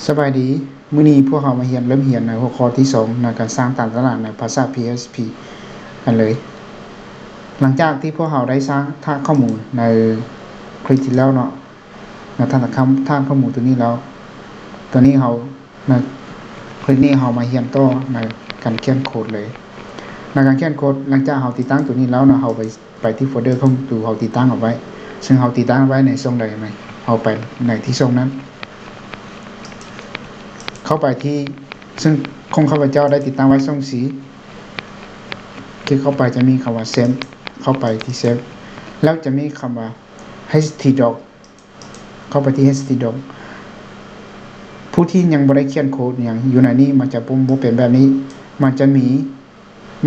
ສະບາຍດີ, ມື້ນີ້ພວກເຮົາມາຮຽນ ເລີ່ມຮຽນໃນຫົວຂໍ້ທີສອງ ໃນການສ້າງຖານຕະຫຼາດໃນພາສາ ພີເອັດຊພີ ກັນເລີຍ. ຫຼັງຈາກທີ່ພວກເຮົາໄດ້ສ້າງຖານຂໍ້ມູນໃນຄລິບທີ່ແລ້ວເນາະ, ໃນຖານ ຖານຂໍ້ມູນຕົວນີ້ແລ້ວ, ຕົວນີ້ເຮົາ ໃນຄລິບນີ້ເຮົາມາຮຽນຕໍ່ໃນການຂຽນໂຄດເລີຍ. ໃນການຂຽນໂຄດ, ຫຼັງຈາກເຮົາຕິດຕັ້ງຕົວນີ້ແລ້ວເນາະ, ເຮົາໄປ ໄປທີ່ໂຟນເດີຂອງຕົວເຮົາຕິດຕັ້ງເອົາໄວ້, ເຊິ່ງເຮົາຕິດຕັ້ງໄວ້ໃນຊ່ອງໃດ, ເຮົາໄປໃນທີ່ຊ່ອງນັ້ນ, ເຂົ້າໄປທີ່ ເຊິ່ງຂອງຂ້າພະເຈົ້າໄດ້ຕິດຕັ້ງໄວ້ຊ່ອງ C, ຄລິກເຂົ້າໄປຈະມີຄຳວ່າ Save, ເຂົ້າໄປທີ່ Save ແລ້ວຈະມີຄຳວ່າ HTDoc, ເຂົ້າໄປທີ່ HTDoc. ຜູ້ທີ່ຍັງບໍ່ໄດ້ຂຽນໂຄດຫຍັງຢູ່ໃນນີ້ ມັນຈະບໍ່ ບໍ່ເປັນແບບນີ້, ມັນຈະມີ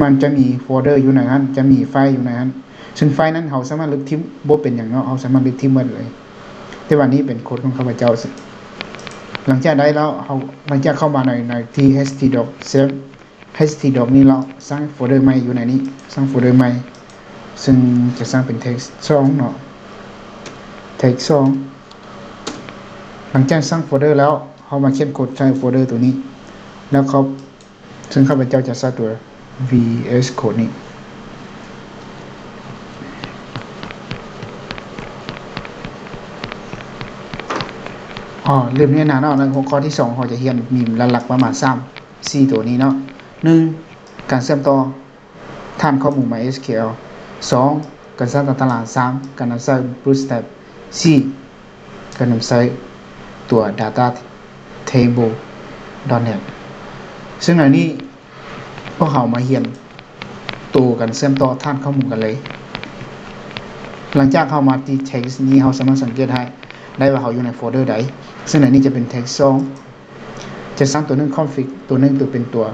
ມັນຈະມີໂຟນເດີຢູ່ໃນນັ້ນ, ຈະມີໄຟລ໌ຢູ່ໃນນັ້ນ, ເຊິ່ງໄຟລ໌ນັ້ນເຮົາສາມາດລຶບຖິ້ມ ບໍ່ເປັນຫຍັງເນາະ, ເຮົາສາມາດລຶບຖິ້ມໝົດເລີຍ. ແຕ່ວ່ານີ້ເປັນໂຄດຂອງຂ້າພະເຈົ້າ. ຫຼັງຈາກໄດ້ແລ້ວ ເຮົາ ຫຼັງຈາກເຂົ້າມາໃນ ໃນທີ່ HTDoc, Save HTDoc ນີ້ແລ້ວ, ສ້າງໂຟນເດີໃໝ່ຢູ່ໃນນີ້, ສ້າງໂຟນເດີໃໝ່, ເຊິ່ງຈະສ້າງເປັນ Text ສອງເນາະ, Text ສອງ. ຫຼັງຈາກສ້າງໂຟນເດີແລ້ວ, ເຮົາມາຂຽນໂຄດໃສ່ໂຟນເດີຕົວນີ້ ແລ້ວເຂົ້າ ເຊິ່ງຂ້າພະເຈົ້າຈະໃຊ້ຕົວ VS Code ນີ້. ອໍ ລືມແນະນຳເນາະ, ໃນຫົວຂໍ້ທີສອງ ເຮົາຈະຮຽນມີຫຼັກໆປະມານສາມ ສີ່ຕົວນີ້ເນາະ. ໜຶ່ງ ການເຊື່ອມຕໍ່ຖານຂໍ້ມູນ MySQL. ສອງ ການສ້າງຕາຕະລາງ. ສາມ ການນຳໃຊ້ Bootstrap. ສີ່ ການນຳໃຊ້ຕົວ Data Table.net. ເຊິ່ງໃນນີ້ ພວກເຮົາມາຮຽນໂຕການເຊື່ອມຕໍ່ຖານຂໍ້ມູນກັນເລີຍ. ຫຼັງຈາກເຮົາມາທີ່ Text ນີ້, ເຮົາສາມາດສັງເກດໃຫ້ໄດ້ວ່າເຮົາຢູ່ໃນໂຟນເດີໃດ, ເຊິ່ງໃນນີ້ຈະເປັນ Text ສອງ. ຈະສ້າງຕົວໜຶ່ງ config, ຕົວໜຶ່ງຕົວເປັນຕົວ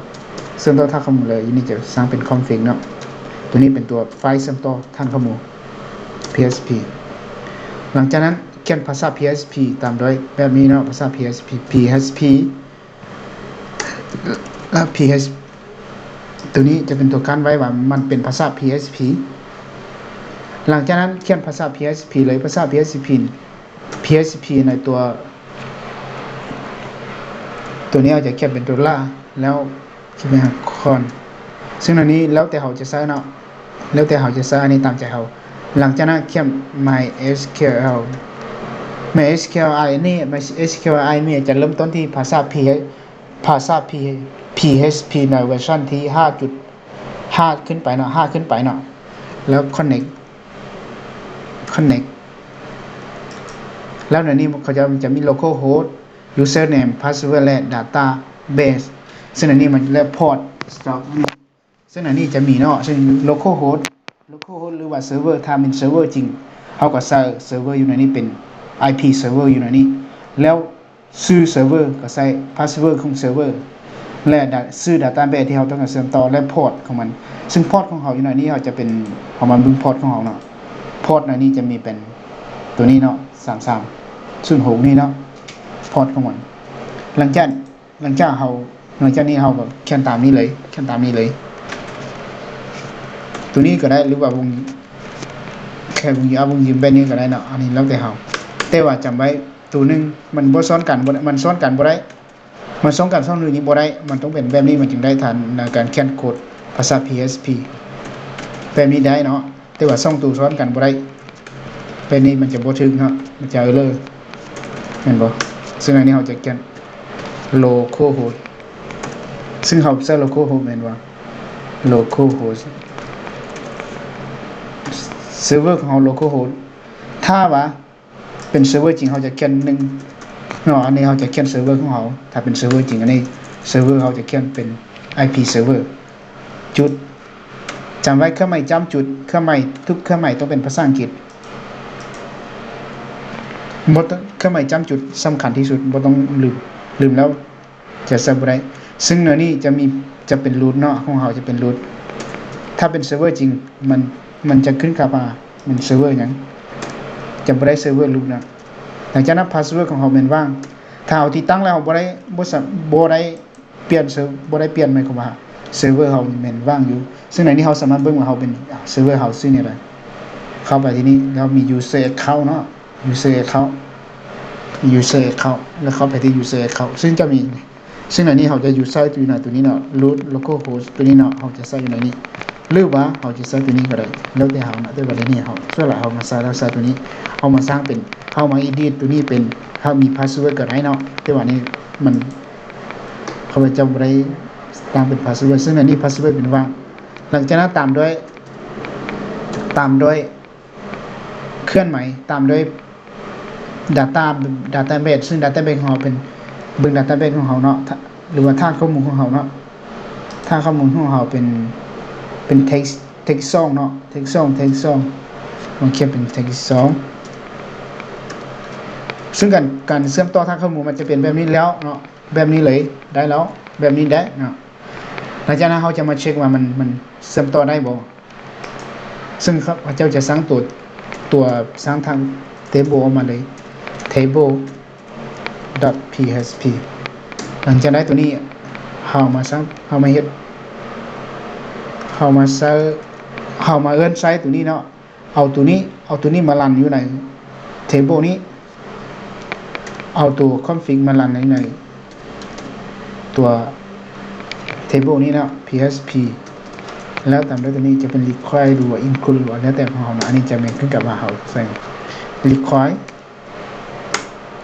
ເຊື່ອມຕໍ່ຖານຂໍ້ມູນເລີຍ, ຢູ່ນີ້ຈະສ້າງເປັນ config ເນາະ. ຕົວນີ້ເປັນຕົວໄຟລ໌ເຊື່ອມຕໍ່ຖານຂໍ້ມູນ PHP. ຫຼັງຈາກນັ້ນຂຽນພາສາ PHP ຕາມດ້ວຍແບບນີ້ເນາະ, ພາສາ PHP, PHP ແລ້ວ PH ຕົວນີ້ຈະເປັນຕົວກັ້ນໄວ້ວ່າມັນເປັນພາສາ PHP. ຫຼັງຈາກນັ້ນຂຽນພາສາ PHP ເລີຍ, ພາສາ PHP, PHP ໃນຕົວ ຕົວນີ້ເຮົາຈະຂຽນເປັນໂດລາ ແລ້ວຂຽນເປັນຄອນ ເຊິ່ງອັນນີ້ແລ້ວແຕ່ເຮົາຈະໃຊ້ເນາະ, ແລ້ວແຕ່ເຮົາຈະໃຊ້, ອັນນີ້ຕາມໃຈເຮົາ. ຫຼັງຈາກນັ້ນຂຽນ MySQL, MySQL ນີ້, MySQL ນີ້ຈະເລີ່ມຕົ້ນທີ່ພາສາ P ພາສາ P PHP ໃນເວີຊັນທີຫ້າຈຸດຫ້າຂຶ້ນໄປເນາະ, ຫ້າຂຶ້ນໄປເນາະ, ແລ້ວ connect connect ແລ້ວໃນນີ້ເຂົາຈະ ຈະມີ localhost, username, password ແລະ database. ເຊິ່ງໃນນີ້ມັນ ແລະ port stock ນີ້, ເຊິ່ງໃນນີ້ຈະມີເນາະ, ເຊິ່ງ localhost, localhost ຫຼືວ່າ server, ຖ້າແມ່ນ server ຈິງ ເຮົາກໍໃສ່ server ຢູ່ໃນນີ້ ເປັນ IP server ຢູ່ໃນນີ້, ແລ້ວ ຊື່ server ກໍໃສ່ password ຂອງ server ແລະ ດາ ຊື່ database ທີ່ເຮົາຕ້ອງການເຊື່ອມຕໍ່ ແລະ port ຂອງມັນ. ເຊິ່ງ port ຂອງເຮົາຢູ່ໃນນີ້ ເຮົາຈະເປັນ ເຮົາມາເບິ່ງ port ຂອງເຮົາເນາະ, port ໃນນີ້ຈະມີເປັນຕົວນີ້ເນາະ, ສາມສາມສູນຫົກນີ້ເນາະ, port ຂອງມັນ. ຫຼັງຈາກ ຫຼັງຈາກເຮົາ ຫຼັງຈາກນີ້ເຮົາກໍຂຽນຕາມນີ້ເລີຍ, ຂຽນຕາມນີ້ເລີຍ. ຕົວນີ້ກໍໄດ້ ຫຼືວ່າວົງ ແຄ່ວົງຍາວ ວົງຍິມແບບນີ້ກໍໄດ້ເນາະ, ອັນນີ້ແລ້ວແຕ່ເຮົາ. ແຕ່ວ່າຈຳໄວ້ ໂຕໜຶ່ງ ມັນບໍ່ຊ້ອນກັນ ບໍ່ໄດ້ ມັນຊ້ອນກັນບໍ່ໄດ້, ມັນຊ້ອນກັນຊ່ອງໜຶ່ງນີ້ບໍ່ໄດ້, ມັນຕ້ອງເປັນແບບນີ້ ມັນຈຶ່ງໄດ້ຖານໃນການຂຽນໂຄດພາສາ PHP ແບບນີ້ໄດ້ເນາະ, ແຕ່ວ່າຊ່ອງໂຕຊ້ອນກັນບໍ່ໄດ້, ແບບນີ້ມັນຈະບໍ່ຖືກເນາະ, ມັນຈະ error ແມ່ນບໍ່? ເຊິ່ງອັນນີ້ເຮົາຈະຂຽນ localhost ເຊິ່ງເຮົາໃຊ້ localhost ແມ່ນບໍ່? Localhost server ຂອງເຮົາ localhost ຖ້າວ່າ ເປັນ server ຈິງ ເຮົາຈະຂຽນໜຶ່ງເນາະ, ອັນນີ້ເຮົາຈະຂຽນ server ຂອງເຮົາ, ຖ້າເປັນ server ຈິງ ອັນນີ້ server ເຮົາຈະຂຽນເປັນ IP server ຈຸດ. ຈຳໄວ້ ເຄື່ອງໝາຍຈ້ຳຈຸດ, ເຄື່ອງໝາຍ ທຸກເຄື່ອງໝາຍຕ້ອງເປັນພາສາອັງກິດ. ບໍ່ຕ້ອງ ເຄື່ອງໝາຍຈ້ຳຈຸດສຳຄັນທີ່ສຸດ, ບໍ່ຕ້ອງລືມ, ລືມແລ້ວ ຈະໃຊ້ບໍ່ໄດ້. ເຊິ່ງແນວນີ້ຈະມີ ຈະເປັນ root ເນາະ, ຂອງເຮົາຈະເປັນ root. ຖ້າເປັນ server ຈິງ ມັນ ມັນຈະຂຶ້ນກັບວ່າແມ່ນ server ຫຍັງ, ຈະບໍ່ໄດ້ server root ນະ. ຫຼັງຈາກນັ້ນ password ຂອງເຮົາແມ່ນວ່າງ. ຖ້າເຮົາຕິດຕັ້ງແລ້ວ ເຮົາບໍ່ໄດ້ ບໍ່ສາ ບໍ່ໄດ້ປ່ຽນ ເຊີ ບໍ່ໄດ້ປ່ຽນ, ໝາຍຄວາມວ່າ server ເຮົານີ້ແມ່ນວ່າງຢູ່. ເຊິ່ງໃນນີ້ເຮົາສາມາດເບິ່ງວ່າເຮົາເປັນ server ເຮົາຊື່ແນວໃດ. ເຂົ້າໄປທີ່ນີ້ ແລ້ວມີ user account ເນາະ. User account user account ແລ້ວເຂົ້າໄປທີ່ user account ຊຶ່ງຈະມີ ຊຶ່ງໃນນີ້ເຮົາຈະຢູ່ໃຊ້ຢູ່ໃນຕົວນີ້ເນາະ root localhost ຕົວນີ້ເນາະ ເຮົາຈະໃຊ້ຢູ່ໃນນີ້ ຫຼືວ່າເຮົາຈະໃຊ້ຕົວນີ້ກໍໄດ້ ແລ້ວແຕ່ເຮົາເນາະ ແຕ່ວ່າໃນນີ້ເຮົາ ສ່ວນຫຼາຍເຮົາມາໃຊ້ ແລ້ວໃຊ້ຕົວນີ້ ເຮົາມາສ້າງເປັນ ເຮົາມາ edit ຕົວນີ້ເປັນ ເຮົາມີ password ກໍໄດ້ເນາະ ແຕ່ວ່ານີ້ມັນ ຂ້າພະເຈົ້າບໍ່ໄດ້ຕັ້ງເປັນ password ຊຶ່ງໃນນີ້ password ເປັນວ່າງ ຫຼັງຈາກນັ້ນຕາມດ້ວຍ ຕາມດ້ວຍ ເຄື່ອນໄໝ ຕາມດ້ວຍ data database ຊຶ່ງ database ຂອງເຮົາເປັນ ເບິ່ງ database ຂອງເຮົາເນາະ ຖ້າ ຫຼືວ່າຖານຂໍ້ມູນຂອງເຮົາເນາະ ຖານຂໍ້ມູນຂອງເຮົາເປັນ ເປັນ text text ສອງເນາະ text ສອງ text ສອງ ລອງຂຽນເປັນ text ສອງ ຊຶ່ງການ ການເຊື່ອມຕໍ່ຖານຂໍ້ມູນມັນຈະເປັນແບບນີ້ແລ້ວເນາະ ແບບນີ້ເລີຍ ໄດ້ແລ້ວ ແບບນີ້ໄດ້ເນາະ ຫຼັງຈາກນັ້ນເຮົາຈະມາເຊັກວ່າມັນ ມັນເຊື່ອມຕໍ່ໄດ້ບໍ່? ຊຶ່ງເຂົາເຈົ້າຈະສ້າງຕົວ ຕົວສ້າງທາງ table ອອກມາເລີຍ table.php ຫຼັງຈາກໄດ້ຕົວນີ້ ເຮົາມາສ້າງ ເຮົາມາເຮັດ ເຮົາມາໃຊ້ ເຮົາມາເອີ້ນໃຊ້ຕົວນີ້ເນາະ ເອົາຕົວນີ້ ເອົາຕົວນີ້ມາຣັນຢູ່ໃນ table ນີ້ ເອົາຕົວ config ມາຣັນໃນ ໃນຕົວ table ນີ້ເນາະ php ແລ້ວຕາມດ້ວຍຕົວນີ້ຈະເປັນ require ຫຼືວ່າ include ຫຼືວ່າແລ້ວແຕ່ຂອງເຮົາເນາະ ອັນນີ້ຈະແມ່ນຂຶ້ນກັບວ່າເຮົາໃສ່ require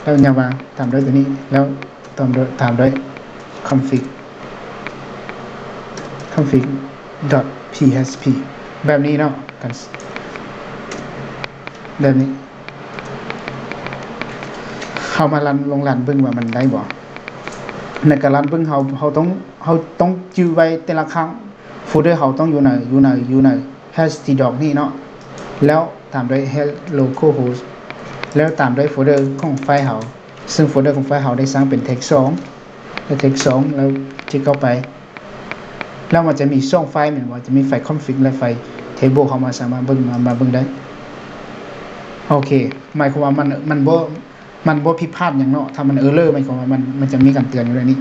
ແລ້ວຍາວວ່າງ ຕາມດ້ວຍຕົວນີ້ ແລ້ວຕາມດ້ວຍ ຕາມດ້ວຍ config config.php ແບບນີ້ເນາະ ກັນ ແບບນີ້ ເຮົາມາຣັນ ລອງຣັນເບິ່ງວ່າມັນໄດ້ບໍ່ ໃນການຣັນເບິ່ງເຮົາ ເຮົາຕ້ອງ ເຮົາຕ້ອງຈື່ໄວ້ແຕ່ລະຄັ້ງ ໂຟລເດີເຮົາຕ້ອງຢູ່ໃນ ຢູ່ໃນ ຢູ່ໃນ htdoc ນີ້ເນາະ ແລ້ວຕາມດ້ວຍ localhost ແລ້ວຕາມດ້ວຍໂຟລເດີຂອງໄຟລ໌ເຮົາ ຊຶ່ງໂຟລເດີຂອງໄຟລ໌ເຮົາໄດ້ສ້າງເປັນ text ສອງ ແລະ text ສອງ ແລ້ວຄລິກເຂົ້າໄປ ແລ້ວມັນຈະມີສອງໄຟລ໌ແມ່ນບໍ່ ຈະມີໄຟລ໌ config ແລະ ໄຟລ໌ table ເຮົາມາສາມາເບິ່ງ ມາ ມາເບິ່ງໄດ້ ໂອເຄ ໝາຍຄວາມວ່າມັນ ມັນບໍ່ ມັນບໍ່ຜິດພາດຫຍັງເນາະ ຖ້າມັນ error ໝາຍຄວາມວ່າມັນ ມັນຈະມີການເຕືອນຢູ່ໃນນີ້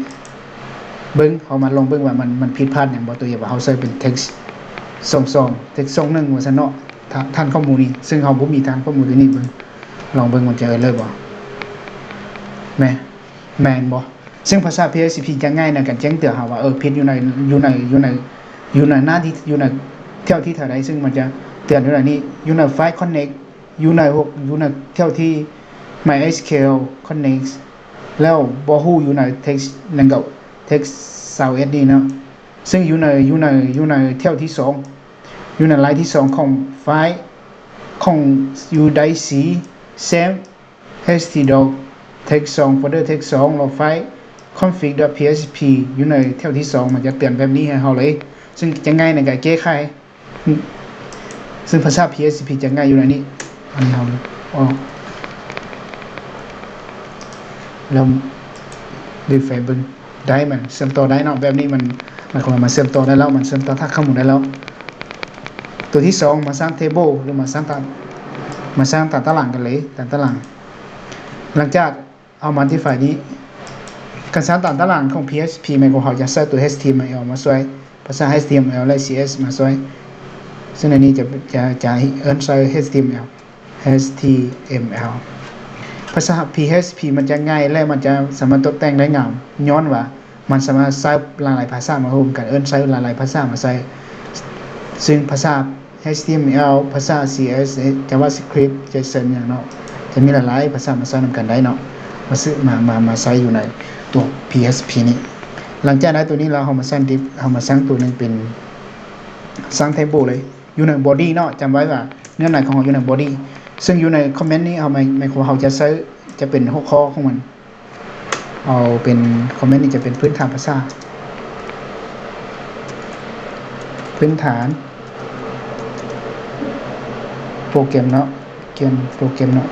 ເບິ່ງ ເຮົາມາລອງເບິ່ງວ່າມັນ ມັນຜິດພາດຫຍັງບໍ່ ຕົວຢ່າງວ່າເຮົາໃສ່ເປັນ text ສອງສອງ text ສອງໜຶ່ງ ວ່າຊັ້ນເນາະ ຖານ ຖານຂໍ້ມູນນີ້ ຊຶ່ງເຮົາບໍ່ມີຖານຂໍ້ມູນຕົວນີ້ເບິ່ງ ລອງເບິ່ງມັນຈະ error ບໍ່ ແມ່ນ ແມ່ນບໍ່ ຊຶ່ງພາສາ PHP ຈະງ່າຍໃນການແຈ້ງເຕືອນເຮົາວ່າ ເອີ ຜິດຢູ່ໃນ ຢູ່ໃນ ຢູ່ໃນ ຢູ່ໃນໜ້າທີ່ ຢູ່ໃນແຖວທີ່ເທົ່າໃດ ຊຶ່ງມັນຈະເຕືອນຢູ່ໃນນີ້ ຢູ່ໃນໄຟລ໌ connect ຢູ່ໃນຫົກ ຢູ່ໃນແຖວທີ່ MySQL connect ແລ້ວບໍ່ຮູ້ຢູ່ໃນ text ນັ້ນກໍ text ຊາວເອັດນີ້ເນາະ ຊຶ່ງຢູ່ໃນ ຢູ່ໃນ ຢູ່ໃນແຖວທີສອງ ຢູ່ໃນລາຍທີສອງຂອງໄຟລ໌ ຂອງ UIC same htdoc text ສອງ ໂຟລເດີ text ສອງ ແລ້ວໄຟລ໌ config.php ຢູ່ໃນແຖວທີສອງ ມັນຈະເຕືອນແບບນີ້ໃຫ້ເຮົາເລີຍ ຊຶ່ງຈະງ່າຍໃນການແກ້ໄຂ ຊຶ່ງພາສາ PHP ຈະງ່າຍຢູ່ໃນນີ້ ອັນນີ້ເຮົາອອກ ແລ້ວ refresh ເບິ່ງ ໄດ້ ມັນເຊື່ອມຕໍ່ໄດ້ເນາະ ແບບນີ້ມັນ ໝາຍຄວາມວ່າມັນເຊື່ອມຕໍ່ໄດ້ແລ້ວ ມັນເຊື່ອມຕໍ່ຖານຂໍ້ມູນໄດ້ແລ້ວ ຕົວທີສອງ ມາສ້າງ table ຫຼືມາສ້າງຕາ ມາສ້າງຕາຕະລາງກັນເລີຍ ຕາຕະລາງ ຫຼັງຈາກເອົາມາທີ່ໄຟລ໌ນີ້ ການສ້າງຕາຕະລາງຂອງ PHP ແມ່ນພວກເຮົາຈະໃຊ້ຕົວ HTML ມາຊ່ວຍ ພາສາ HTML ແລະ CSS ມາຊ່ວຍ ຊຶ່ງໃນນີ້ຈະ ຈະ ຈະເອີ້ນໃຊ້ HTML HTML ພາສາ PHP ມັນຈະງ່າຍ ແລະ ມັນຈະສາມາດຕົບແຕ່ງໄດ້ງາມ ຍ້ອນວ່າມັນສາມາດໃຊ້ຫຼາຍໆພາສາມາຮ່ວມກັນ ເອີ້ນໃຊ້ຫຼາຍໆພາສາມາໃຊ້ ຊຶ່ງພາສາ HTML ພາສາ CSS JavaScript JSON ຫຍັງເນາະ ຈະມີຫຼາຍໆພາສາມາໃຊ້ນຳກັນໄດ້ເນາະ ມາຊື້ ມາ ມາ ມາໃຊ້ຢູ່ໃນຕົວ PHP ນີ້ ຫຼັງຈາກໄດ້ຕົວນີ້ແລ້ວ ເຮົາມາສ້າງ div ເຮົາມາສ້າງຕົວໜຶ່ງເປັນ ສ້າງ table ເລີຍ ຢູ່ໃນ body ເນາະ ຈຳໄວ້ວ່າເນື້ອໃນຂອງເຮົາຢູ່ໃນ body ຊຶ່ງຢູ່ໃນ comment ນີ້ ເຮົາ ໝາຍ ໝາຍຄວາມວ່າເຮົາຈະໃຊ້ ຈະເປັນຫົວຂໍ້ຂອງມັນ ເອົາເປັນ comment ນີ້ຈະເປັນພື້ນຖານພາສາ ພື້ນຖານໂປຣແກຣມເນາະ ກຽມໂປຣແກຣມເນາະ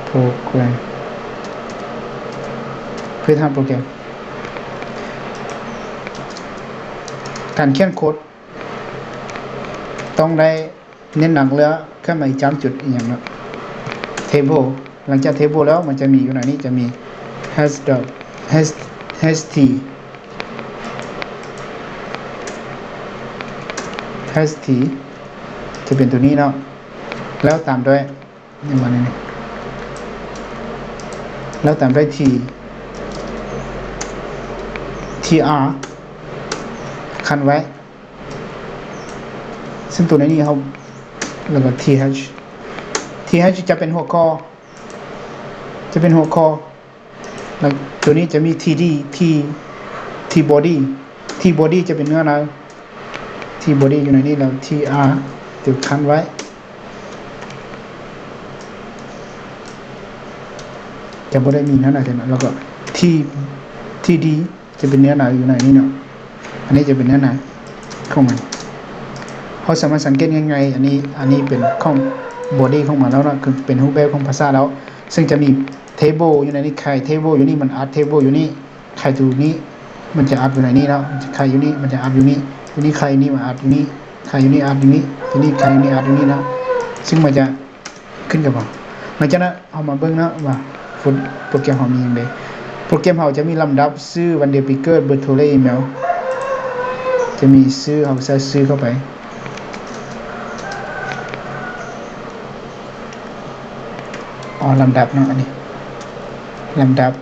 ໂປຣແກຣມ ພື້ນຖານໂປຣແກຣມ ການຂຽນໂຄດ ຕ້ອງໄດ້ເນັ້ນໜັກເລື່ອງເຄື່ອນໄໝຈ້ຳຈຸດອີ່ຫຍັງເນາະ table ຫຼັງຈາກ table ແລ້ວ ມັນຈະມີຢູ່ໃນນີ້ ຈະມີ hash dot hash ht hash ht ຈະເປັນຕົວນີ້ເນາະ ແລ້ວຕາມດ້ວຍ ຍັງບໍ່ແນ່ນ ນີ້ ແລ້ວຕາມດ້ວຍ T T R ຄັນໄວ້ ເຊິ່ງຕົວໃນນີ້ເຮົາ ແລ້ວກໍ T H T H ຈະເປັນຫົວຂໍ້ ຈະເປັນຫົວຂໍ້ ແລ້ວຕົວນີ້ຈະມີ T D T T body T body ຈະເປັນເນື້ອໃນ T body ຢູ່ໃນນີ້ ແລ້ວ T R ຖືກຄັນໄວ້ ຈະບໍ່ໄດ້ມີເນື້ອໃນເທົ່ານັ້ນ ແລ້ວກໍ T T D ຈະເປັນເນື້ອໃນຢູ່ໃນນີ້ເນາະ ອັນນີ້ຈະເປັນເນື້ອໃນຂອງມັນ ເຮົາສາມາດສັງເກດງ່າຍໆ ອັນນີ້ ອັນນີ້ເປັນຂອງ body ຂອງມັນແລ້ວເນາະ ຄືເປັນຮູບແບບຂອງພາສາແລ້ວ ເຊິ່ງຈະມີ table ຢູ່ໃນນີ້ ໄຂ່ table ຢູ່ນີ້ ມັນອັດ table ຢູ່ນີ້ ໄຂ່ຕົວນີ້ ມັນຈະອັດຢູ່ໃນນີ້ເນາະ ໄຂ່ຢູ່ນີ້ ມັນຈະອັດຢູ່ນີ້ ຕົວນີ້ໄຂ່ນີ້ມາອັດຢູ່ນີ້ ໄຂ່ຢູ່ນີ້ອັດຢູ່ນີ້ ຕົວນີ້ໄຂ່ຢູ່ນີ້ອັດຢູ່ນີ້ເນາະ ເຊິ່ງມັນຈະ ຂຶ້ນກັບເຮົາ ຫຼັງຈາກນັ້ນເຮົາມາເບິ່ງເນາະວ່າໂປຣ ໂປຣແກຣມເຮົາມີຫຍັງແດ່ ໂປຣແກຣມເຮົາຈະມີລຳດັບ ຊື່ ວັນເດືອນປີເກີດ ເບີໂທ ແລະ ອີເມວ ຈະມີຊື່ ເຮົາໃສ່ຊື່ເຂົ້າໄປ ອໍ ລຳດັບເນາະ ອັນນີ້ ລຳດັບ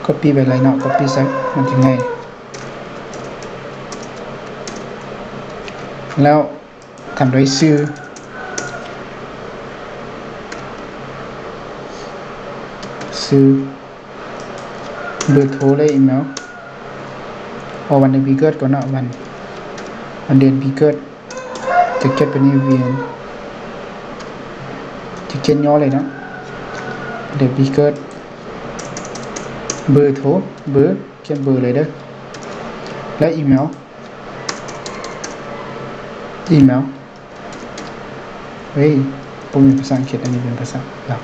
ກັອບປີ້ໄປເລີຍເນາະ ກັອບປີ້ໃສ່ ມັນຈະງ່າຍ ແລ້ວຕາມດ້ວຍຊື່ ຊື່ ເບີໂທ ແລະ ອີເມວ ເອົາວັນເດືອນປີເກີດກ່ອນເນາະ ວັນ ວັນເດືອນປີເກີດ ຈະຂຽນເປັນ ເອ ວີ ຈະຂຽນຫຍໍ້ເລີຍເນາະ ເດືອນປີເກີດ ເບີໂທ ເບີ ຂຽນເບີເລີຍເດີ ແລະ ອີເມວ ອີເມວ ເອີຍ ບໍ່ແມ່ນພາສາອັງກິດ ອັນນີ້ເປັນພາສາລາວ